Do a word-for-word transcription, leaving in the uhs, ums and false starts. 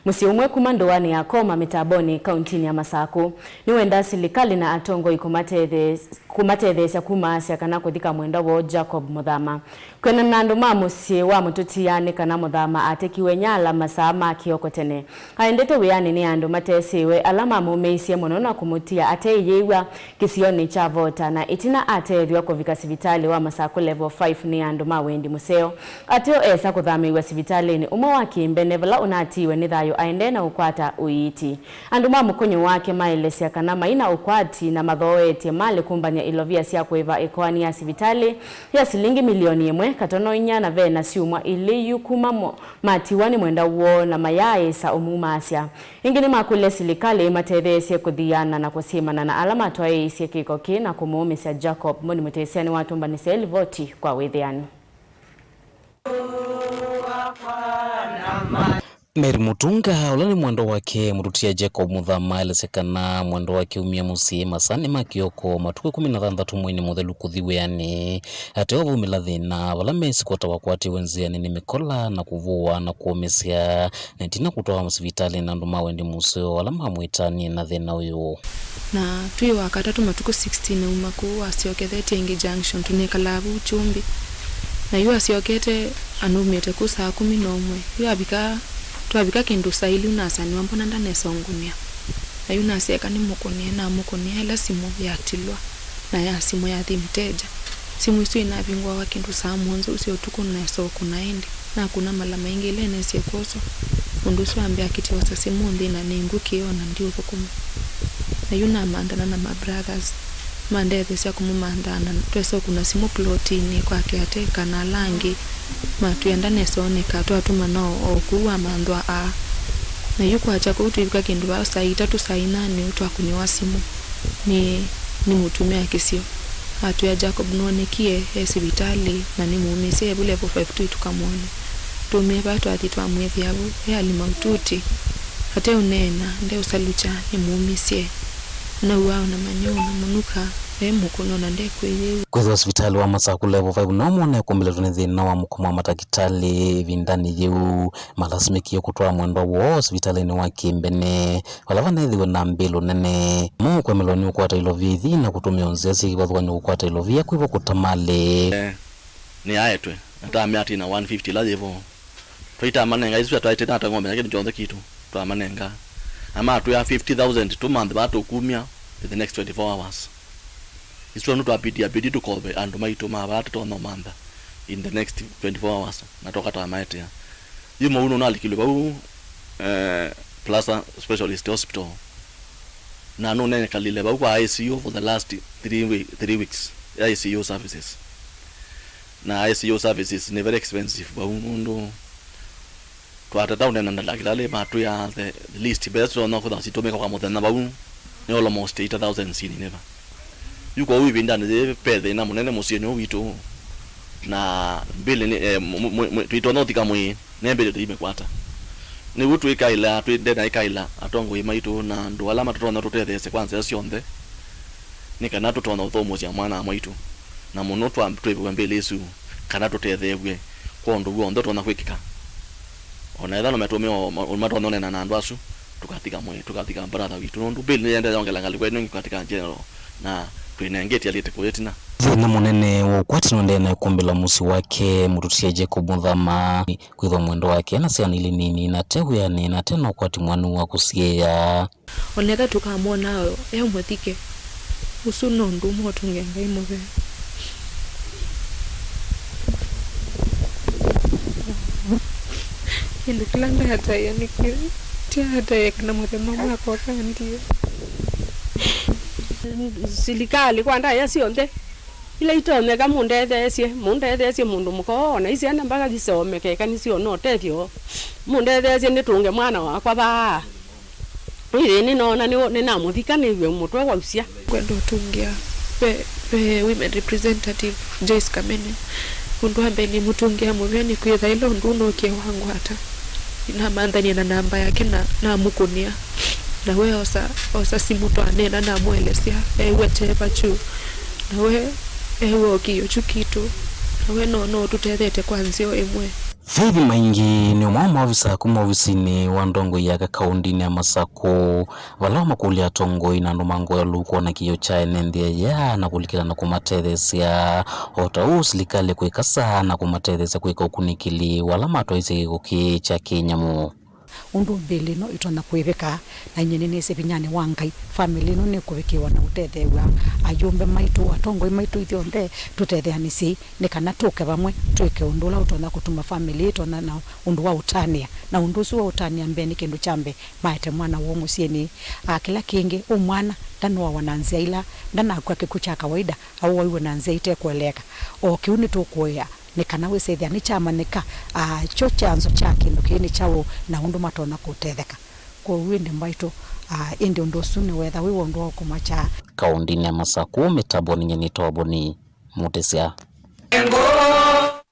Mũsyĩ ũmwe kuma ndũanĩ ya Koma Mĩtambonĩ, kauntinĩ ya Masakũ, nĩwendaa silikalĩ na atongoi kũmatethee-, kũmatetheesya kumaasya kana kũthika mwendwa woo Jacob Mũthama. Kwĩanana na andũ ma mũsyĩ wa mũtũtia nĩ kana Mũthama atekiwe Nyala masaa ma kĩoko tene. Aendete wĩanĩ nĩ andũ matesĩwe, ala mamũmĩisye mũno na kũmũtia ateĩyĩw'a kĩsionĩ kya Vota, na ĩtina ateethw'a kũvika sivitalĩ wa Masakũ Level five nĩ andũ ma wendi mũseo. Ateo esa kũthamĩĩw'a sivitalĩnĩ ũmwe wa kĩmbene vala ũnatiiwe nĩ thayũ aendee na ũkwata ũiiti. Andũ ma mũkũnyũ wake maelesya kana mai na ũkwati na mathooetye malĩ kũmbany'a ilovia sya kũĩva ĩkoani ya sivitalĩ ya silingi milioni ĩmwe katono inya, na ve na syumwa ilĩ yu kuma mo-, matiwa nĩ mwenda woo na mayaaĩsa ũmumaasya. Ĩngĩ nĩmakũlya silikalĩ ĩmatetheesye kũthiana na kũsyĩmana na ala matwaĩĩsye kĩko kĩĩ na kũmũũmĩsya Jacob. Moni Mũtĩsya nĩwatũmbanĩsya ĩlivoti kwa wĩthĩanu. Mary Mutunga, ũla nĩ mwendwa wake mũtũtia Jacob Mũthama, aelesya kana mwendwa wake aumie mũsyĩ masaanĩ ma kĩoko matukũ ĩkũmi na thanthatũ mweinĩ mũthelu kũthi wĩanĩ. Ateo vaumĩla thĩna, vala mesi kwota wakwatiwe nzĩanĩ nĩ mĩkola na kũvũwa na kũũmĩsya, na ĩtina kũtwawa sivitalĩ na andũ ma wendi mũseo ala mamwĩtanie na thĩna ũyũ. Na twĩ wa katatũ matukũ sixteen auma kũu, asyokethetye ĩngĩ Junction, tũnekalaa vau Kyũmbi. Na yu asyokete, anũmĩte kũu saa kũmi na ũmwe. Yu avika, twavika kĩndũ saa ilĩ, yu nasanĩwa mbona ndanesa ũngũnĩa. Na yu nasya eka nĩmũkũnĩe, namũkũnĩa ĩla simũ yatilwa, na ya simũ yathi mteja. Simũ ĩsu ĩnavingũawa kĩndũ saa mũonza ũsu ũtukũ, nesa ũkũna ĩndĩ. Nakũna mala maingĩ, ĩla ĩnesie kwoswa, mũndũ ũsu ambĩa akĩtya osa simũ nthĩ na nĩ ngũkĩ, o na ndiũthũkũma. Na yu namantana na ma brothers, mandetheesya kũmũmantha, na twesa ũkũna simũ plotinĩ kwake ate kana ala angĩ matwĩa ndanesa oneka, twatũmana o, o kũu amanthwa aa. Na yu kwakya kũu twĩvika kĩndũ vaa saa itatũ, saa inanĩ, twakũnĩwa simũ nĩ, nĩ mũtumĩa kĩsio. Atwĩa Jacob nũonekie e sivitalĩ na nĩmũũmĩsye e vu level five twĩ tũkamwone. Twaumie vaa twathi twamwĩthĩa vu, e hali mahututi, ateũneena, ndeũsalukya, nĩmũũmĩsye. Nauaa o na manyũũ na mũnuka, e mũkũnũ na ndekwĩyĩw'a. Kwĩthĩwa sivitalĩ wa Masakũ Level five nĩmo mone kũmbĩlĩtwe nĩ thĩna wa mũkomo wa matakĩtalĩ ĩvindanĩ yĩu, malasimĩkie kũtwaa mwendwa woo sivitalĩnĩ wa kĩmbene, vala vanethĩwe na mbĩlũ nene. Mo kwemelwa nĩ ũkwata ilovia ithi na kũtũmĩa nzĩa syĩ kĩvathũkany'o kũkwata ilovia kwĩvo kũtamalĩ. Eh, nĩyaetwe, na tamea atĩ na one fifty ĩla yĩvo. Twaitamanenga isu, twaĩte nata ng'ombe na kĩndũ kyonthe kitũ, twamanenga. Na matwĩa fifty thousand tũmanthe vaa tũkumya in the next twenty-four hours. Isu nũ twapitia piti tũkove andũ maitũ ma vaa tũtonya ũmantha in the next twenty-four hours, na twoka twamaetea. Yu mũu nũnalikilwe vau, eh, Plaza Specialist Hospital. Na nũnekalile vau kwa I C U for the last three wee-, three weeks, I C U services. Na I C U services nĩ very expensive vau, nũndũ twatata ũneena na ndalakĩtalĩ matwĩa the least mbesa tũtonya kwĩthĩwa sitũmĩka kwa mũthenya vau nĩ almost eighty thousand syĩnĩ nĩva. Yu kwoou ĩvindanĩ yĩĩ ve thĩna mũnene mũsyĩnĩ ũũ witũ, na mbĩlĩ nĩ, eh, mũ-, mũ-, mũ-, twĩtonya ũthika mwĩĩ. Nĩ mbĩlĩ tũimĩkwata. Nĩw'o twĩkaĩla, twĩ nde na ĩkaĩla atongoi maitũ na andũ ala matũtonya tũtetheesye kwa nzĩa syonthe, nĩ kana tũtonya ũthũmũsya mwana mwaitũ, na mũno twa-, twĩvĩwe mbĩlĩ ĩsu, kana tũtetheew'e kwa ũndũ w'onthe ũtonya kwĩkĩka. O na ethĩwa no matũmĩe o ma-, matonya ũneena na andũ asu, tũkathika mwĩĩ, tũkathika brother witũ, nũndũ mbĩlĩ nĩyendee yongela ngalĩko ĩno ĩngĩ katika general, na twĩnengete alĩte kũya ĩtina. Thĩna mũnene wa ũkwati nũendee na ĩkũmbĩla mũsyĩ wake mũtũtia Jacob Mũthama. Kwĩthwa mwendwa wake ena syana ilĩ nini, na te wĩanĩ, na te na ũkwati mwanu wa kũsiĩĩa. O na ethĩwa tũkamwona e mũthike, ũsu no ũndũ ũmwe ũtũngĩa Ngai mũvea. Kĩndũ kĩla ndataĩa nĩ kĩu, ti ataĩe kana mũthenya ũmwe akoka andie. Silikalĩ kwa ndaĩa syonthe ila itonyeka, mũndetheesye, mũndetheesye mũndũ mũka oo, o na isyana mpaka isomeke, eka nĩsyona ũtethyo. Mũndetheesye nĩtũnge mwana wakwa vaa. Ĩĩ, nĩnoona nĩ, nĩnamũthika, nĩw'e mũtwe wausya. Kwenda ũtũngĩa ve, ve women representative Joyce Kamene. Ũndũ wa mbee nĩmũtũngĩa mũvea nĩkwĩtha ĩla ũndũ ũũ nookie wangwata, nĩnamanthanie na namba yake na namũkũnĩa. Na we osa, osa simũ twaneena, namũelesya ew'a kyeva kyu. Na we ew'a o kĩio kyu kitũ. Na we no, no ũtũtethete kwa nzĩa o ĩmwe. Faith Maingi nĩ ũmwe wa maovisa kuma ovisinĩ wa ndongoi yake kaũndĩnĩ ya Masakũ, vala wamakũlya atongoi na andũ ma ngoo ĩũlũ kwona kĩĩo kya ene nthĩ aya na kũlikĩla na kũmatetheesya, o ta ũu silikalĩ kwĩkasa na kũmatetheesya kwĩka ũkunĩkĩli wa ala matwaisye kĩko kĩĩ kya kĩnyamũ. Ũndũ mbĩlĩ ĩno ĩtonya kũĩvĩka na inyie nĩnĩsĩ vinyanĩ wa Ngai, famĩlĩ ĩno nĩkũvikĩĩwa na ũtetheew'a. Ayũmbe maitũ, atongoi maitũ ithyonthe tũtetheanĩsyei nĩ kana tũke vamwe twĩke ũndũ ũla ũtonya kũtuma famĩlĩ ĩtonya na ũndũ wa ũtanĩa. Na ũndũ ũsu wa ũtanĩa mbee nĩ kĩndũ kya mbee maete mwana woo mũsyĩnĩ. Aa, kĩla kĩngĩ, ũ mwana ndanoawa na nzĩa ila, ndanakw'a kĩkw'ũ kya kawaida, aũaiwe na nzĩa ite kũeleeka. O kĩu nĩtũkũea nĩ kana wĩsĩthĩa nĩkyamanyĩka, aa, kyo kyanzo kya kĩndũ kĩĩ nĩ kyaũ na ũndũ matonya kũtetheka. Kwoou ĩndĩ mbaitũ, aa, ĩndĩ ũndũ ũsu nĩwetha wĩ wa ũndũ wa ũkũmakya. Kaũndĩnĩ ya Masakũ, mĩtambonĩ nĩ Toboni Mũtĩsya.